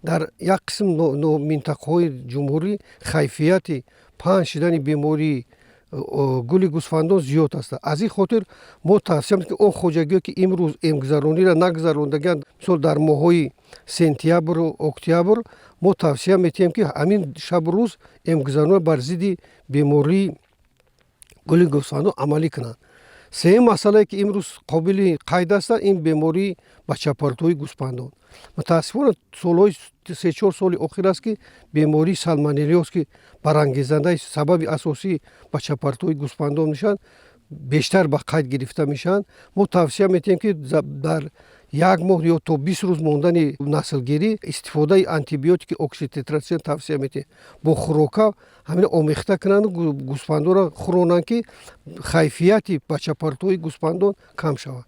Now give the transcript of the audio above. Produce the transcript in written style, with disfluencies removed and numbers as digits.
Дар як қисм минтақаҳои ҷумҳурӣ кайфияти паҳн шидани бемории гули гӯсфандон зиёд аст. Аз ин хотир мо тавсия медиҳем, ки он хоҷагиҳое, ки имрӯз эмгузарониро нагузарондагианд, мисол, дар моҳҳои сентябру октябр, мо тавсия медиҳем, ки ҳамин шабу рӯз эмгузарониро бар зидди бемории гули гӯсфандон амалӣ кунанд. Сеюм масъалае, ки имрӯз қобили қайд аст, ин бемории бачапартои гӯсфандон. Мутаассифона, солҳои 3-4 соли охир аст, ки бемории салмонеллёз, ки барангезандаи сабаби асосии бачапартои гӯсфандон мешаванд, бештар ба қайд гирифта мешаванд. Мо тавсия медиҳем, ки дар як моҳ ё то 20 рӯз мондани наслгирӣ истифодаи антибиотики окситетрациклин тавсия медиҳем, бо хӯрока ҳамин омехта кунанду гӯсфандонро хӯронанд, ки кайфияти бачапартои гӯсфандон кам шавад.